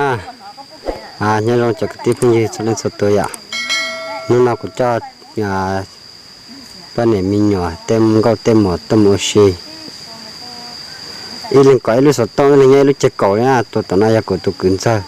Nyob zoo cov kwv tij phooj ywg txhua leej txhua tus yom. Hnub no kuv coj poj niam me nyuam tej nkauj tej muam tuaj mus ua si. Ib leeg kov ib lub xov tooj, ib leeg nyob ib lub ceg kaum li na. Tus tom no yog kuv tus kwv ntxawg.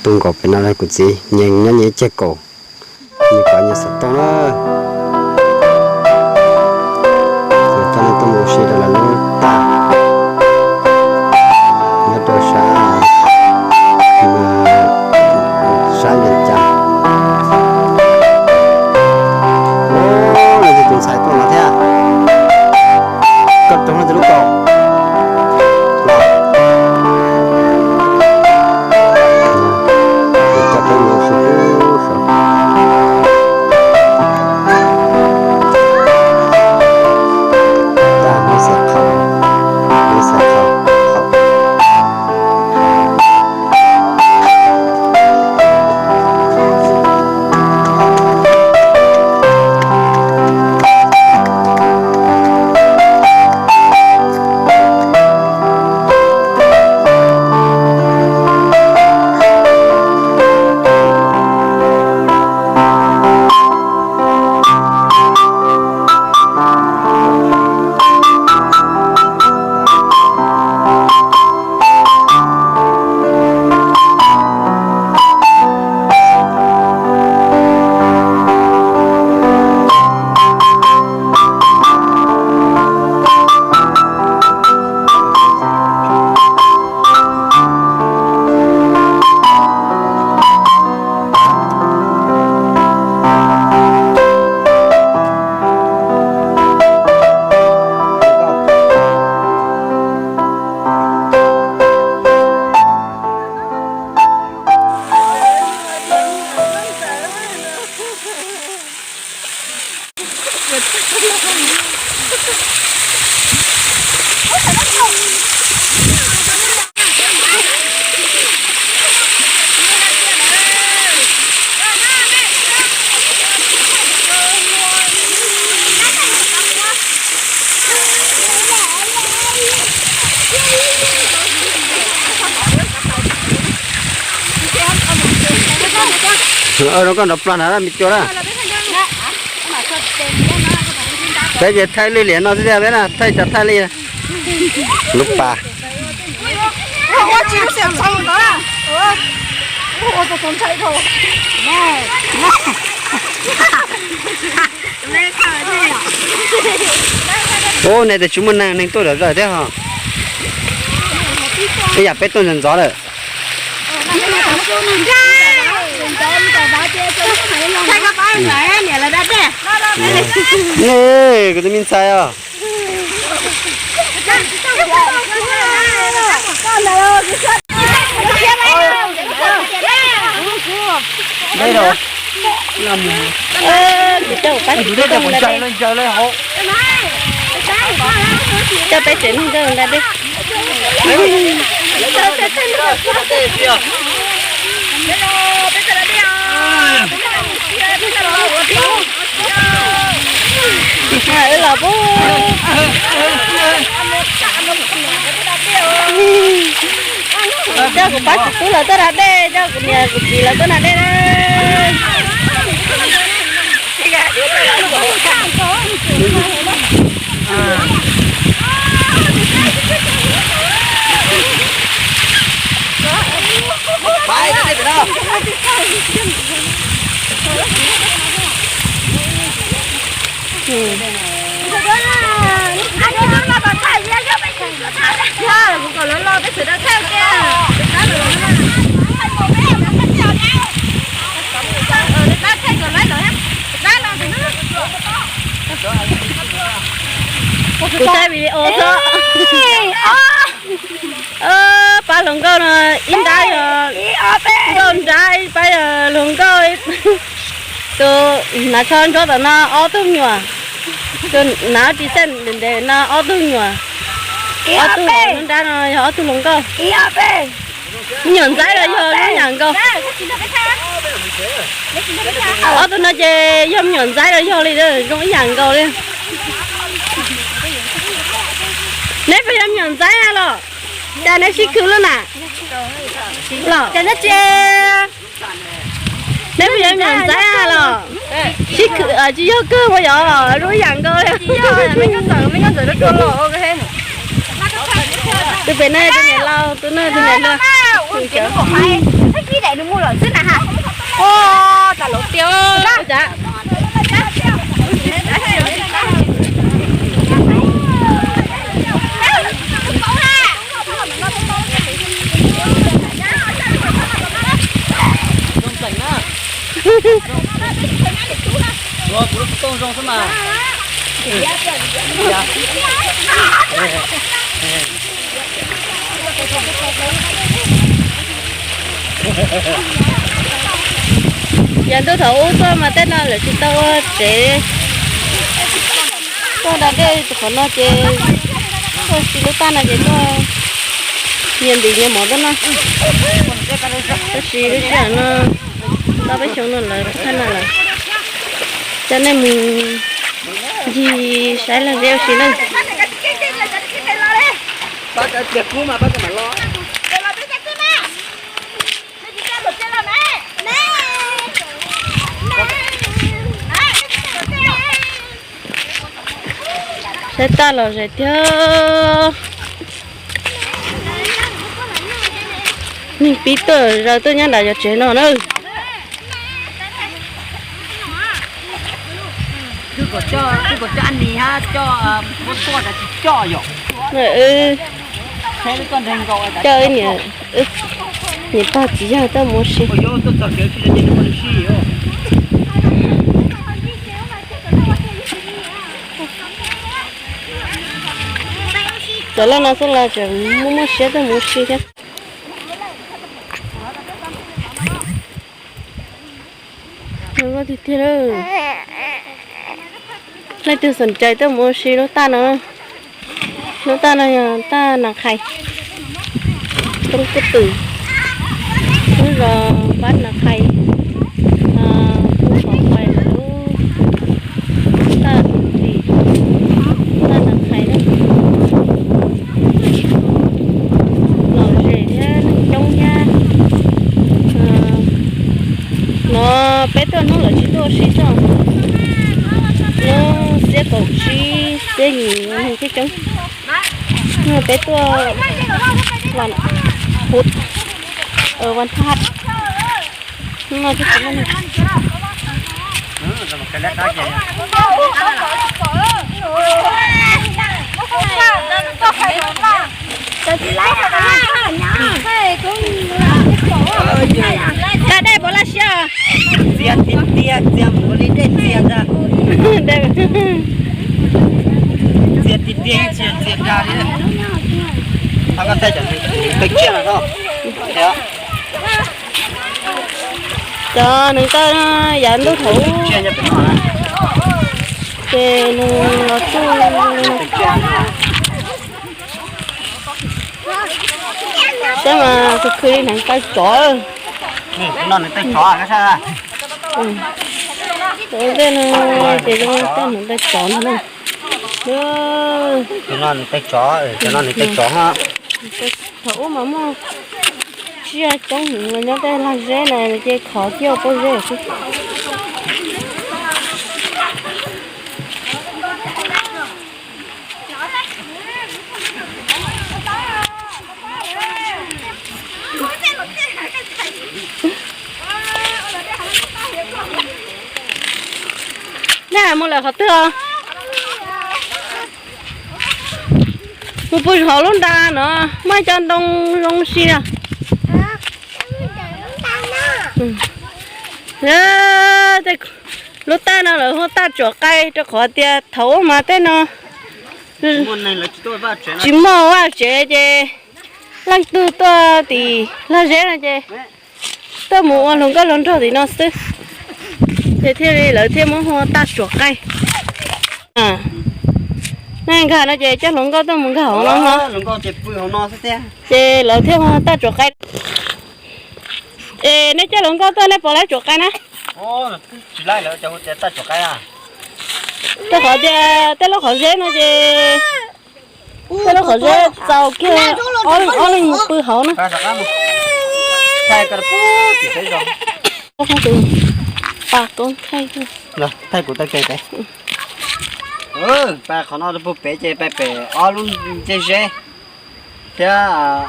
Tu nkaus pem no kuv txiv nyias nyob nyias ib ceg kaum, nyias kov nyias xov tooj na. Coj nej tuaj mus ua si rau lawv lub tag nyob rau sab, sab Vias Cas. Tus ntxhais tuaj no thiab. Koj raug no tus lub kaum. Rau koj nrov plag na me cua na. Peb ces thaij lwj liam no xwb thiab peb na, thaij cov thaij li lub pas. Ub, nej tes tsis muaj neeg, neeg tuaj zom zaws thiab ho. Ib yam peb tuaj ntxov ntxov lawm. Kuv tus me ntxhais os. Coj peb tsev neeg nta dej. Los pub. Coj kuv pab txiv tub lawv tuaj da dej, coj kuv niam kuv txiv lawv tuaj da dej na. Kuv saib video xwb. Pab hluas nkauj no ib nrab yog nkauj nrab, ib pab yog hluas nkauj. Tus hnav tsho ntsuab tom no ob tug me nyuam, tus hnav ris xeej ntev ntev no ob tug me nyuam, ob tug lub nrab no yog ob tug hluas nkauj. Me nyuam ntxaib los yog zoo ib yam nkaus. Ob tug no ces yog me nyuam ntxaib los yog li, zoo ib yam nkaus li. Neb puas yog me nyuam ntxaib na los? Cas neb sib khwv lub na? Los, neb puas yog me nyuam ntxhais los? Sib khwv tsis yog kawg puas yog? Lub yam nkaus li. Tus pem no tus niam laus, tus no tus niam hluas. Kuv lub xov tooj zoo xwb mas. Yav ntuj thaum ub tuaj mas tej no lawv tsis tau ua tsev, tuaj da dej qhov no ces tuaj si lub taj no ces tuaj nyias ntim nyias mov tuaj noj. Tab sis lub sij hawm no tau peb xyoo no lawv txhaj no lawm. Coj nej mus ncig saib lag zeb ua si nawb. Saib taj los zem thiab. Neeg pib tuaj zaws tuaj nyob nram yov tsev no na. Coj niam, niam pog txiv yawg tuaj mus ua si. Cov loj no xwb los tseem muaj muaj siab tuaj mus ua si thiab. Tiag tiag, leej twg xom cai tuaj mus ua si lub taj no. Lub taj no yog taj Nas Qhais, roob Kub Twm, lub zos Pab Nas Qhais, pub kom pais lawm lub taj tim, taj Nas Qhais na. Lom zem thiab neeg coob thiab. No peb tuaj hnub lawv tsis tuaj ua si xwb. Hnub xiab kaum tsib xiab yim neeg thiaj coob. Peb tuaj, no thiaj tsis muaj neeg. Kaj dej puas laj siab? Txias tiag tiag, txias mus li dej txias ntag. Txias tiag tiag, txias txias ntag li. Koj tej cov, tej ciaj los. Cov neev taw yav ntuj thaum ub ces nws los tsuj. Saib mas khwv khwv li neev taw tsov. Tej no ces zoo tej neev taw tsov no na. Cov no neev taw tsov, cov no neev taw tsov. Thaum ub mas muaj tsiaj coob heev los nyob tej lag zeb na ces khov kiag pob zeb xwb. Nej mus lawm qhov twg os? Mus puag hauv lub nra no, muaj cov ntoo zoo si na. Lub taj no lawv hu ua taj Tsuam Qai rau qhov tias thaum ub mas tej no tsis muaj vaj tsev ces leej twg tuaj tim lag zeb no ces tuaj mus ua hluas nkauj hluas nraug tim no xwb, ces thiaj li lawv thiaj muab hu ua taj Tsuam Qai. Nej nkag no ces coj hluas nkauj tuaj mus nkag hauv no, ces lawv thiaj hu ua taj Tsuam Qai. Es nej coj hluas nkauj tuaj nej puas laib Tsuam Qai na? Rau qhov tias tej lub qhov zeb no ces Peb lub qhov zeb txaus kiag, ob leeg mus pw hauv na. Thaij kuv taw ke pem. Pab qhov no puag pem ces peb pem ob lub ncej zeb thiab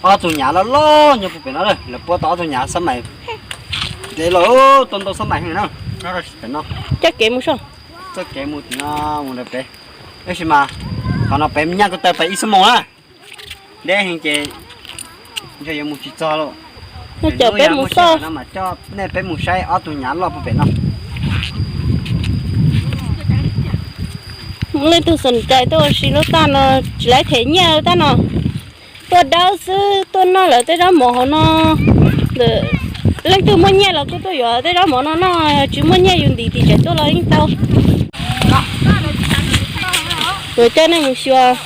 ob tug nyav loj loj nyob puag pem no, lawv puab tau ob tug nyav xab mais ntev los tau ntau xab mais heev na. Pem no coj kev mus soj, txoj kev mus tim no mus rau pem. Tab sis mas qhov no peb nyaj ko taw pem ib xuab moos na. Deb heev ces ntshe yuav mus tsis txog lawm. Coj peb mus soj no mas coj nej peb mus saib ob tug nyav loj puag pem no. Leej twg xom cai tuaj ua si lub tag no, tsis laib them nyiaj lub tag no. Tuaj dawb xwb, tuaj noj lawv tej zaub mov hauv no. Leej twg muaj nyiaj los kuj tuaj yuav tej zaub mov no noj, tsis muaj nyiaj yus ntim tim tsev tuaj los yeej tau. Kuv coj nej mus xyuas.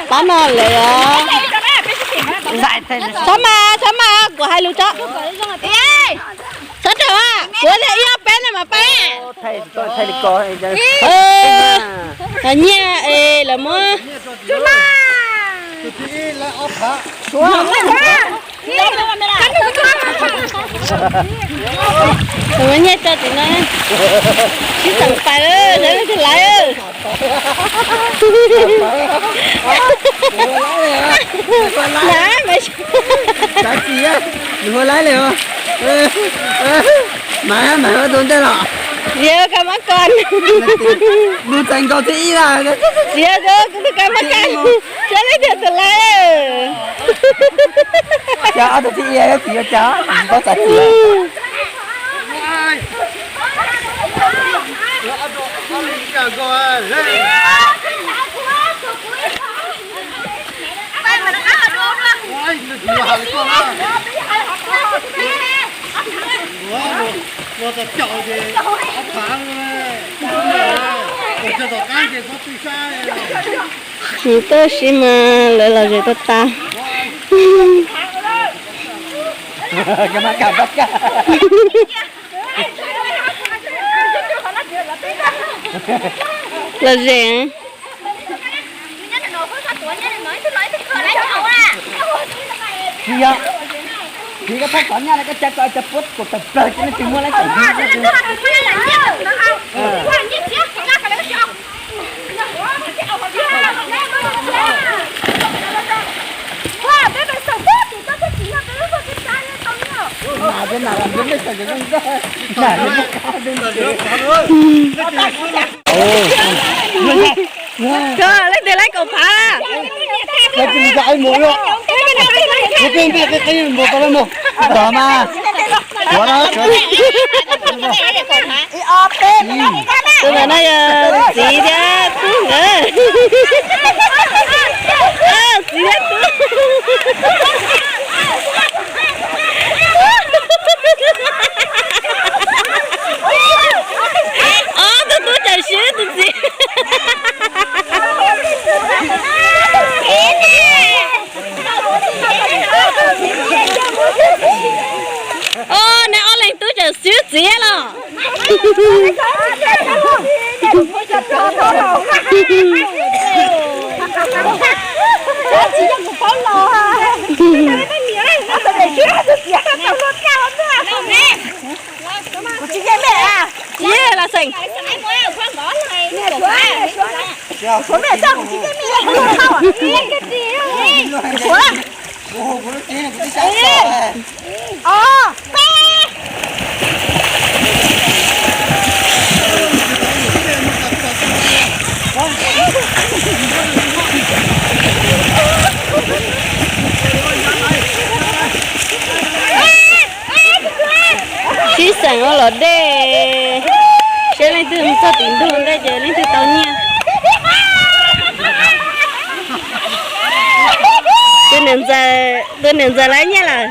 Pab no lawm os. Txhob mas, txhob mas, kuv hais lus tso. Txhob raws, kuv ib ob peb no mas pab. Nyiaj es lawv muab. Lawv muab nyiaj tso tim no. Sib txeem pais, lawv leej twg laiv. Mas, mas hu laib li. Mas, mas hu tus ntej los. Txiv ka mab kas. Mus txais nkaus thib ib lawm. Txiv, kuv tus ka mab kas. Saib leej twg tus laiv. Cov ob tug thib ib txiv yuav cas, tsis paub xav txiv. Nws tuaj si mas lawv los zem tag tas. Los zem. Tsis yog, txiv koj txhob txov nyaj li, koj cia koj cov puab kaum tawm plaws ces nej tsis muaj lawv cov. Koj leej twg laib kaum phav? Tus no yog txiv thiab tub nkawd. Txiv thiab tub. Ob tug tub tseem swb tus txiv. Neb ob leeg tub tseem swb txiv los. Kuv tsis nyiam mej a. Yej, Lam Xeem. Sib xeem ua luam dej, seb leej twg mus txog tim ntug ntej ces leej twg tau nyiaj. Tus niam ntxawm, tus niam ntxawm lawv nyiaj lawm.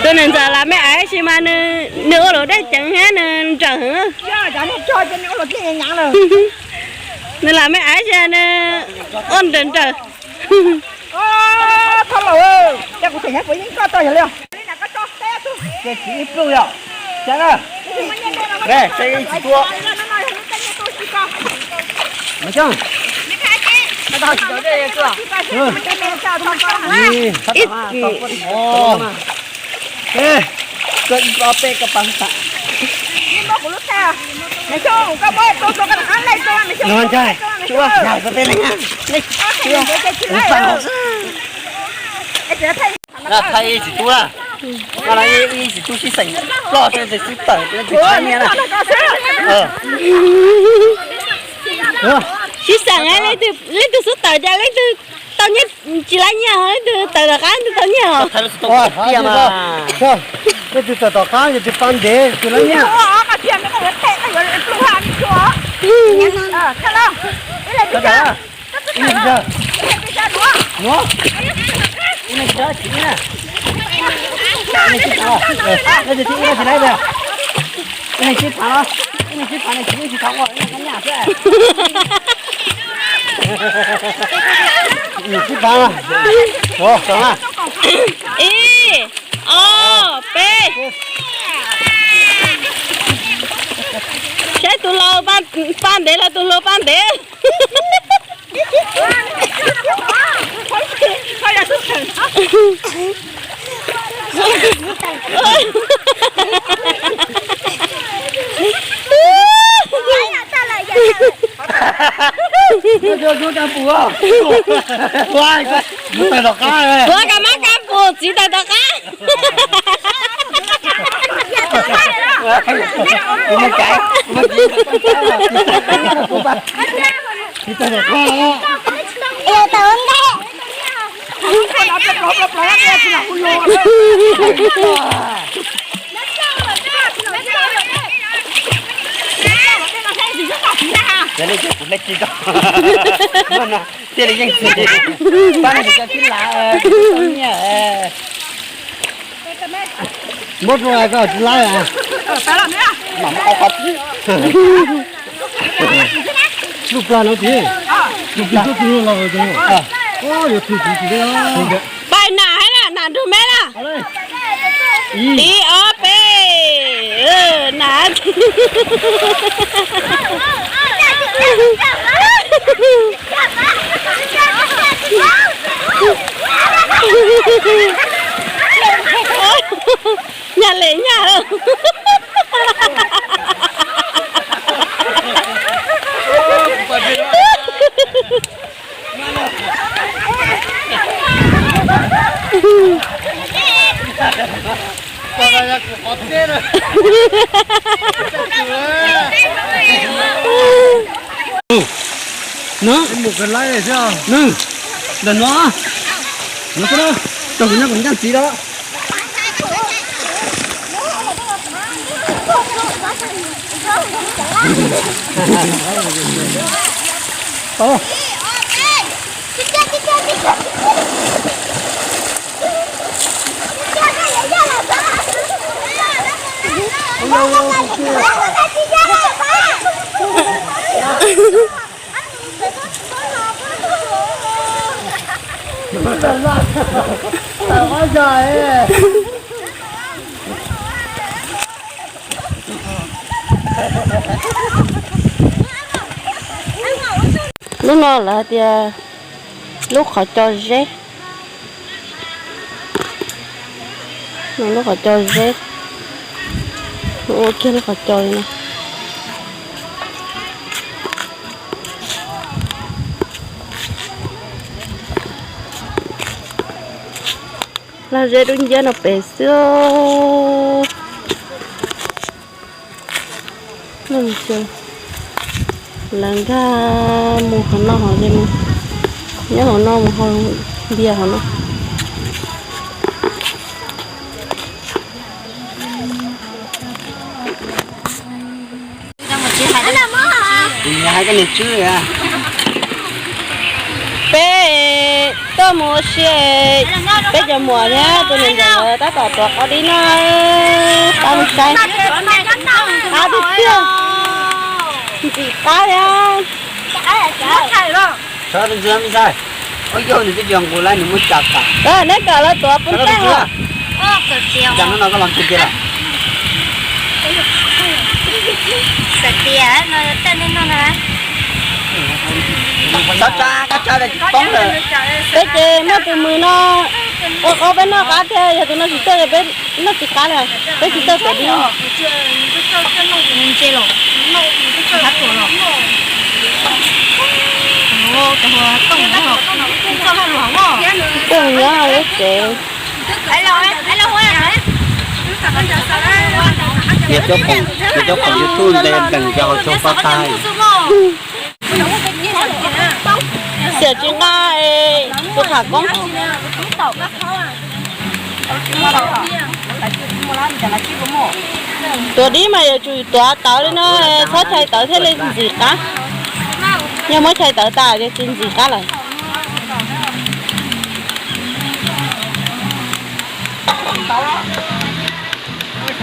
Tus niam ntxawm lam me aiv sis mas nws ua luam dej ceev thiab nws nrawm heev. Nws lam me aiv sis nws ua nrawm nrawm. Thaij ib tsis tub na, no ib tsis tub sib xeem ploj xwb, xwb tawm tus tsis tau nyiaj na. Sib xeem, leej twg xub tawm ces leej twg tau nyiaj, tsis laib nyiaj, leej twg tawm tom qab leej twg tau nyiaj os. Leej twg tawm tom qab yog tus tau ntev tus laib nyiaj. Ib, ob, peb. Saib tus laus paj ntev los tus hluas paj ntev. Puab kab mab kab pum txiv tawm tom qab. Thiaj li yeej txiv, pab no ces cov tib lav, nyiaj. Muab rau koj tsis laib. Mam muab qhov tib. Lub plag no ces, lub plag tub tub los, yuav tug txiv tsis. Pais nam hab na, nam nrug meb na. Ib ob peb, nam. Nyaj le nyaj. Nws, nws, ntawm no, no xwb na, tau kuv nyob kuv ncaj txiv lawm. Lub no lawv hais tias lub qhov co zeb. Lub qhov co zeb, ua kiag lub qhov co li no. Lub zeb dub nciab no pem xwb. Lawv nkag mus qhov no hov li no. Nyob hauv no mus haus npias hauv no. Hais koj niam tswb. Peb tuaj mus ua si, peb cov muam thiab tus niam ntxawm tab tom tuav qos dib no. Qab mus saib, qab tiag tiag, ntxim qab thiab. Neb kom lawv tuav pus tag os. Peb ces muaj tus mws no ua qhov peb noj qab tiag, yog tus no tsis tuaj ces peb noj tsis qab li, peb tsis tau tuav dib. Peb nyob lub tsev. Yog cov khoom YouTube ntes ntees cov hauv tsua pab tag. Xiam tsis nqa tus qham koob. Tuav dib mas yuav tsum tuav tawv li no, txhob chais tawv thiaj li ntxim qab. Yog muab chais tawv tas ces tsis ntxim qab lawm.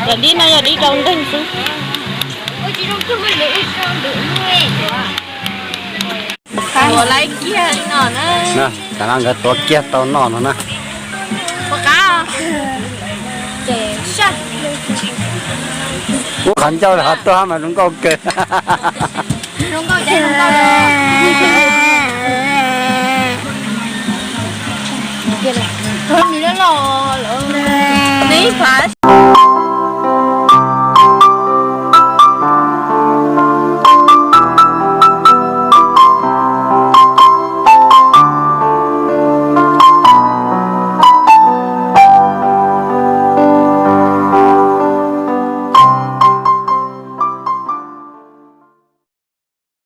Cov dib no yog dib rau nkeeg xwb. Tuav lawv kiag li no na. Tam no nkawd tuav kiag tau noj no na. Ub, qhov ncauj hov tuaj mas zoo nkauj kawg. Neb phav